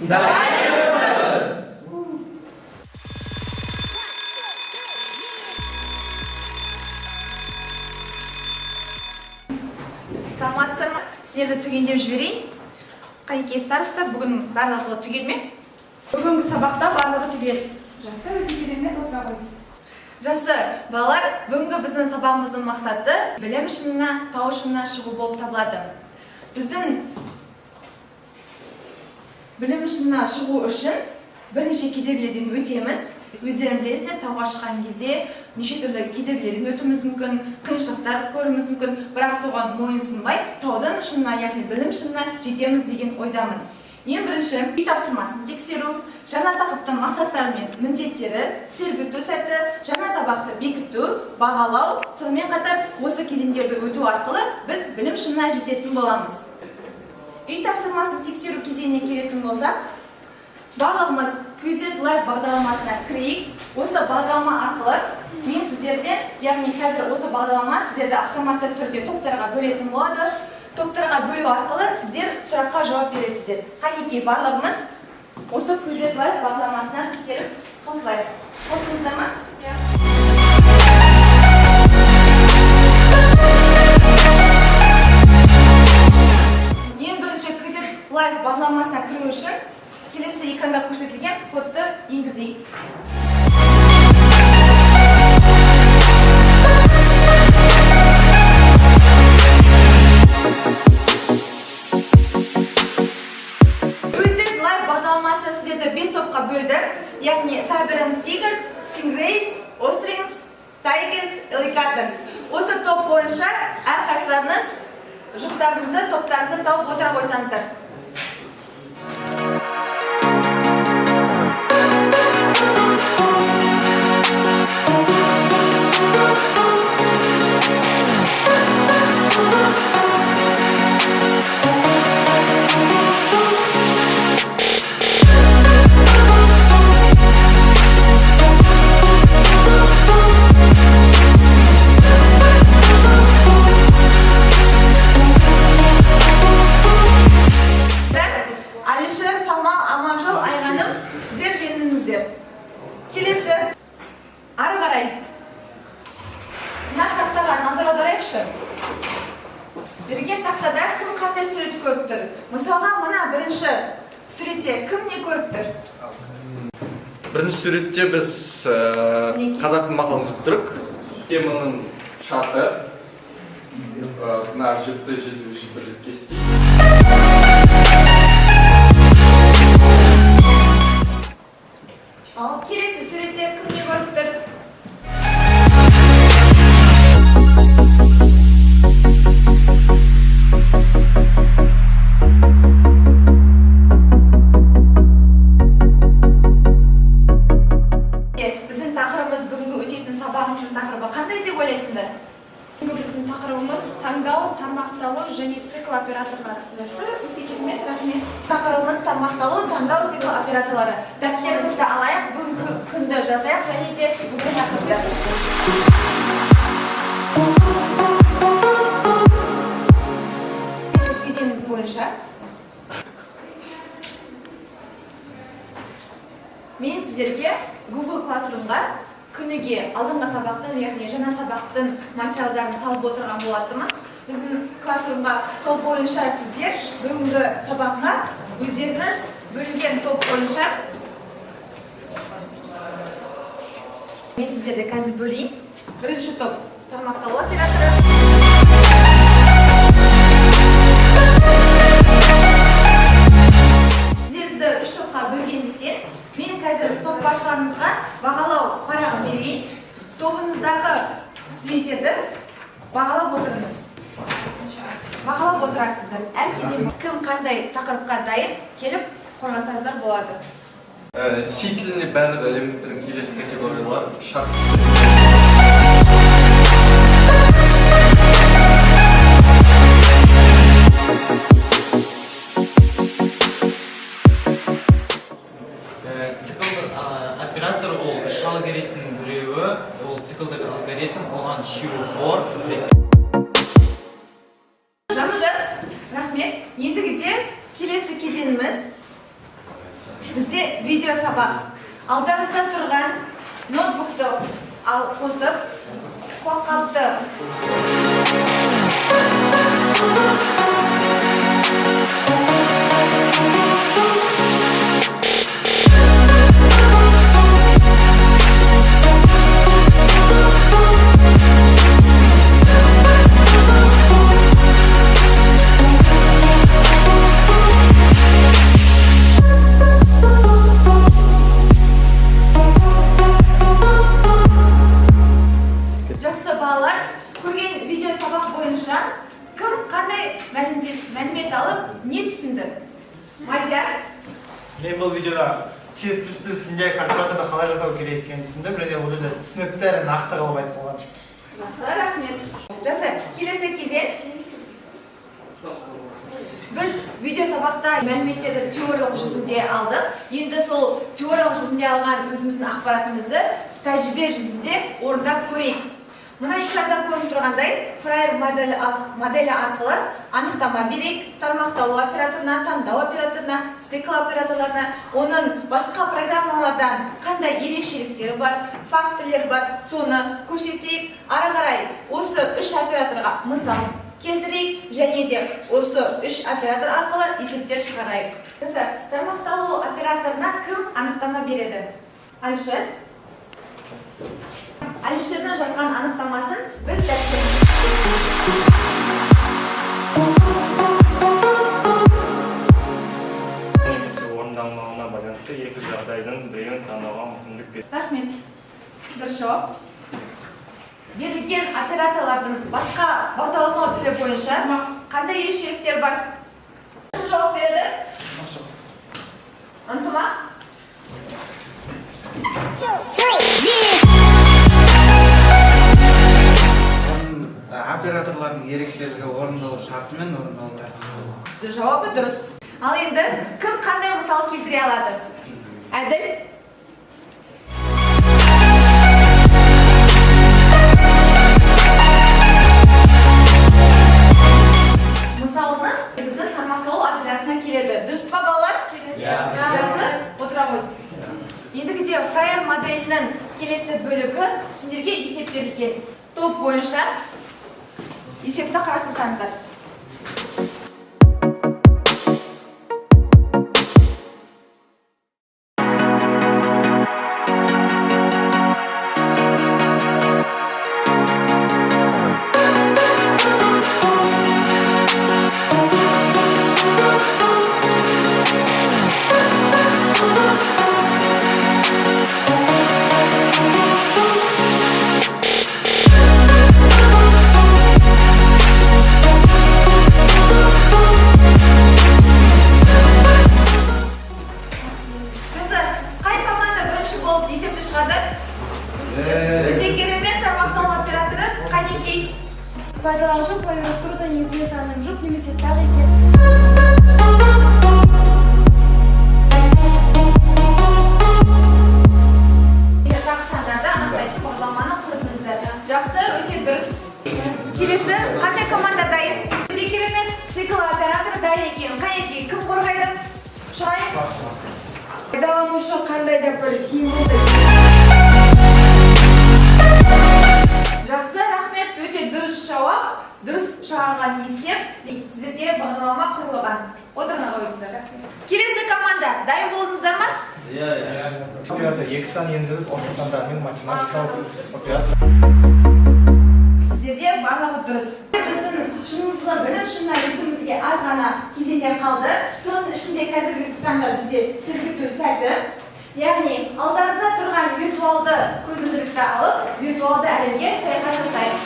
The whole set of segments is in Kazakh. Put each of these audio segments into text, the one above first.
Дайынбыз! Саламатсыздар ма? Сіздерді түгендеп жіберейін. Қанекей, староста, бүгін барлығы түгел ме? Бүгінгі сабақта барлығы түгел. Жақсы, өте керемет, отыра ғой. Жақсы, балалар, бүгінгі біздің сабағымыздың мақсаты білім шыңына, тау шыңына шығу болып табылады. Біздің білім шыңына шығу үшін бірнеше кедергілерден өтеміз. Өздерің білесіздер, тауға шыққан кезде неше түрлі кедергілерден өтуіміз мүмкін, қиыншылықтар көруіміз мүмкін, бірақ соған мойынсұнбай таудың шыңына, яғни білім шыңына жетеміз деген ойдамын. Ең бірінші үй тапсырмасын тексеру, жаңа тақырыптың мақсаттары мен міндеттері, сергіту сәті, жаңа сабақты бекіту, бағалау, сонымен қатар осы кезеңдерді өту арқылы біз білім шыңына жететін боламыз. Үй тапсырмасын тексеру кезеңіне келетін болсақ, барлығымыз QZ Live бағдарламасына кірейік. Осы бағдарлама арқылы мен сіздерден, яғни қазір осы бағдарлама сіздерді автоматты түрде топтарға бөлетін болады. Топтарға бөлу арқылы сіздер сұраққа жауап бересіздер. Қанекей, барлығымыз осы QZ Live бағдарламасына тіркеліп қосылайық. Қосылдыңыздар ма? Ең бірінші QZ Live бағдарламасына кіру үшін келесі экранда көрсетілген кодты енгізейік. QZ Live бағдарламасы сіздерді 5 топқа бөлді. Яғни Siberian Tigers, Stingrays, Ostrings, Tigers, Alligators. Осы топ бойынша әрқайсыларыңыз жұптарыңызды, топтарыңызды тауып отыра қойсаңыздар. Әлішер, Самал, Аманжол, Айғаным, сіздер жеңдіңіздер. Келесі, ары қарай. Мына тақтаға назар аударайықшы. Берген тақтада кім қандай сурет көріп тұр? Мысалға, мына бірінші суретте кім не көріп тұр? Бірінші суретте біз Мінекей. Қазақтың мақалын көріп тұрық. Теманың шарты. Мына жіпті желдеуші бір жіпке істейді. Ал келесі суретте кім не көріп тұр? Біздің тақырыбымыз, бүгінгі өтетін сабағымыздың тақырыбы қандай деп ойлайсыңдар? Бүгінгі біздің тақырыбымыз таңдау, тармақталу және цикл операторлары. Жақсы, өте керемет, рахмет. Тақырыбымыз тармақталу, таңдау, цикл операторлары. Дәптерімізді алайық, бүгінгі күнді жазайық және де бүгінгі тақырыпты. Кезеңіміз бойынша мен сіздерге Google Classroom-ға күніге алдыңғы сабақтың, яғни жаңа сабақтың материалдарын салып отырған болатынмын. Біздің Classroom-ға сол бойынша сіздер бүгінгі сабаққа өздеріңіз бөлінген топ бойынша мен сіздерді қазір бөлейін. Бірінші топ тармақталу операторы. Сіздерді үш топқа бөлгендіктен, мен қазір топ басшыларыңызға бағалау парағын берейін. Тобыңыздағы студенттерді бағалап отырыңыз. Бағалап отырасыздар. Әр кезең кім қандай тақырыпқа дайын, келіп қорғасаңыздар болады. C тілінде барлық элементтердің келесі категориялар шарт. Циклдық оператор ол үш алгоритмнің біреуі, ол циклдық алгоритм, оған үшеуі for. Жақсы, рахмет. Ендігіде келесі кезеңіміз. Бізде видео сабақ. Алдарыңызда тұрған ноутбукты ал қосып, құлаққапты Жақсы, балалар, көрген видео сабақ бойынша кім қандай мәлімет алып, не түсінді? Мадияр? Мен бұл видеода C++ тілінде калькуляторды қалай жасау керек екенін түсіндім және бұл жерде түсінікті әрі нақты қылып айтылған. Жақсы, рахмет. Жақсы, келесі кезең. Біз видео сабақта мәліметтерді теориялық жүзінде алдық. Енді сол теориялық жүзінде алған өзіміздің ақпаратымызды тәжірибе жүзінде орындап көрейік. Мына экранда көрініп тұрғандай, Фраер моделі арқылы анықтама берейік, тармақталу операторына, таңдау операторына, цикл операторларына, оның басқа программалардан қандай ерекшеліктері бар, фактілер бар, соны көрсетейік. Ары қарай осы үш операторға мысал келтірейік және де осы үш оператор арқылы есептер шығарайық. Жақсы, тармақталу операторына кім анықтама береді? Әлішер? Әлішердің жазған анықтамасын біз дәріптейміз. Немесе орындалмауына байланысты екі жағдайдың біреуін таңдауға мүмкіндік береді. Рахмет. Дұрыс жауап. Берілген операторлардың басқа бағдарламалау түрі бойынша қандай ерекшеліктер бар? Кім жауап береді? Ынтымақ? Оның операторлардың ерекшелігі орындалу шарты мен орындалу тәртібі. Жауабы дұрыс. Ал енді кім қандай мысал келтіре алады? Әділ? Мысалымыз біздің тармақталу операторына келеді. Дұрыс па, балалар? Иә. Жақсы, отыра қойыңыз. Ендігіде Фраер моделінің келесі бөлігі сендерге есеп берілген. Топ бойынша есепті қарастырсаңыздар. Жақсы, қай команда бірінші болып есепті шығарды? Өте керемет, тармақталу операторы, қанекей. Пайдаланушы клавиатурада енгізген санның жұп немесе тақ екен. Тақ сандарды анықтайтын бағдарламаны құрдыңыздар. Жақсы, өте дұрыс. Келесі қандай команда дайын? Өте керемет, цикл операторы дайын екен. Қанекей, кім қорғайды? Шығайық. Пайдаланушы қандай да бір символды Жақсы, рахмет, өте дұрыс жауап, дұрыс шығарған есеп. Сіздерде бағдарлама құрылған. Отырыңа қойыңыздар. Келесі команда, дайын болдыңыздар ма? Иә, иә. Оператор екі сан енгізіп, осы сандармен математикалық операция. Сіздерде барлығы дұрыс. Біздің шынымызды білім шыңына жетуімізге аз ғана кезеңдер қалды. Соның ішінде қазіргі таңда бізде сілкіту сәті. Яғни алдарыңызда тұрған виртуалды көзілдірікті алып, виртуалды әлемге саяхат жасайық.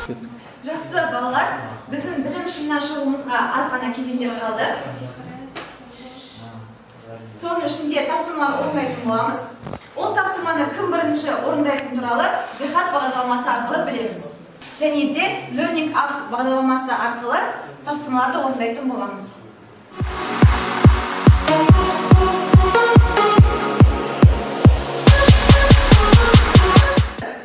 Жақсы, балалар, біздің білім шыңына шығуымызға аз ғана кезеңдер қалды. Соның ішінде тапсырмалар орындайтын боламыз. Ол тапсырманы кім бірінші орындайтын туралы The Hat бағдарламасы арқылы білеміз. Және де Learning Apps бағдарламасы арқылы тапсырмаларды орындайтын боламыз.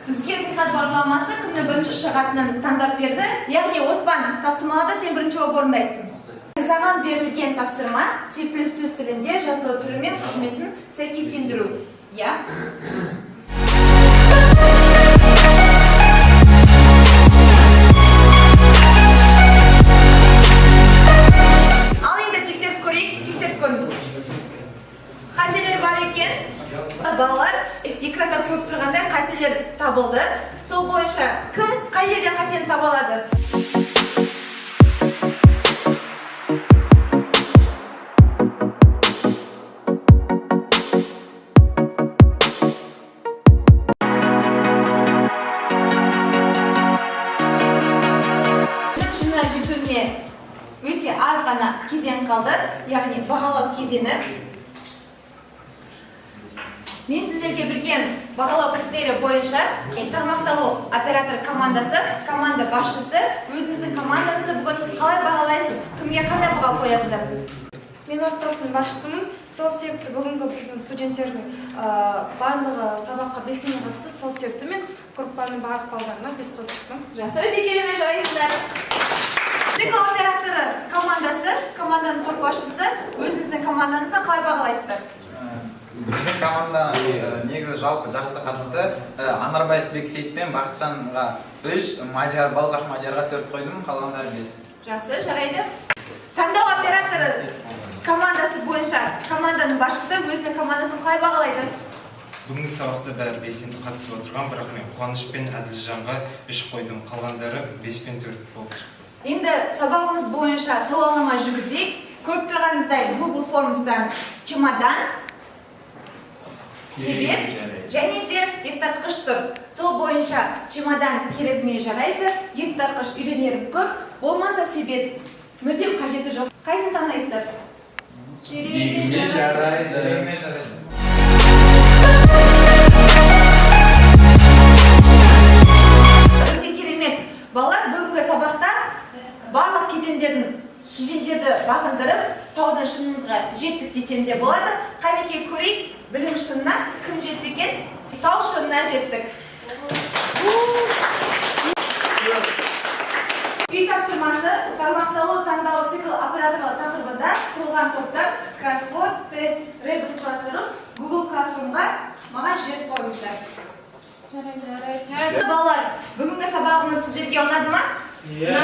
Бізге The Hat бағдарламасы кімні бірінші шығатынын таңдап берді. Яғни, Оспан, тапсырмаларды сен бірінші болып орындайсың. Саған берілген тапсырма C++ тілінде жазылу түрі мен қызметін сәйкестендіру. Иә? Ал енді тексеріп көрейік, тексеріп көріңіз. Қателер бар екен. Балалар, экранда көріп тұрғандай қателер табылды. Сол бойынша кім қай жерден қатені таба алады? Шынына жетуіне өте аз ғана кезең қалды, яғни бағалау кезеңі. Мен сіздерге берген бағалау критерийі бойынша тармақталу оператор командасы, команда басшысы, өзіңіздің командаңызды бүгін қалай бағалайсыз, кімге қандай баға қоясыздар? Мен осы топтың басшысымын. Сол себепті бүгінгі біздің студенттердің барлығы сабаққа белсене қатысты. Сол себепті мен группаның барлық балдарына 5 қойып шықтым. Жақсы, өте керемет, жарайсыңдар. Цикл операторы командасы, команданың топ басшысы, өзіңіздің командаңызды қалай бағалайсыздар? Біздің команда негізі жалпы жақсы қатысты. Анарбаев Бексейіт пен Бақытжанға 3, Мадияр, Балқаш Мадиярға 4 қойдым, қалғандары 5. Жақсы, жарайды. Таңдау операторы командасы бойынша команданың басшысы өзінің командасын қалай бағалайды? Бүгінгі сабақта бәрі белсенді қатысып отырған, бірақ мен Қуаныш пен Әділжанға 3 қойдым, қалғандары 5 пен 4 болып шықты. Енді сабағымыз бойынша сауалнама жүргізейік. Көріп тұрғаныңыздай, Google Forms'тан чемодан, себет және де еттартқыш тұр. Сол бойынша чемодан керегіме жарайды, еттартқыш үйренерім көп, болмаса себет мүлдем қажеті жоқ. Қайсысын таңдайсыздар? Керегіме жарайды. Керегіме жарайды. Өте керемет. Балалар, бүгінгі сабақта барлық кезеңдерді бағындырып, таудың шыңымызға жеттік десем де болады. Қанеке, көрейік, білім шыңына кім жетті екен? Тау шыңына жеттік. Үй тапсырмасы: тармақталу, таңдалу, цикл операторлар тақырыбында құрылған топтар кроссворд, тест, ребус құрастырып, Google Classroom'ға маған жіберіп қойыңыздар. Жарайды. Балалар, бүгінгі сабағымыз сіздерге ұнады ма? Иә.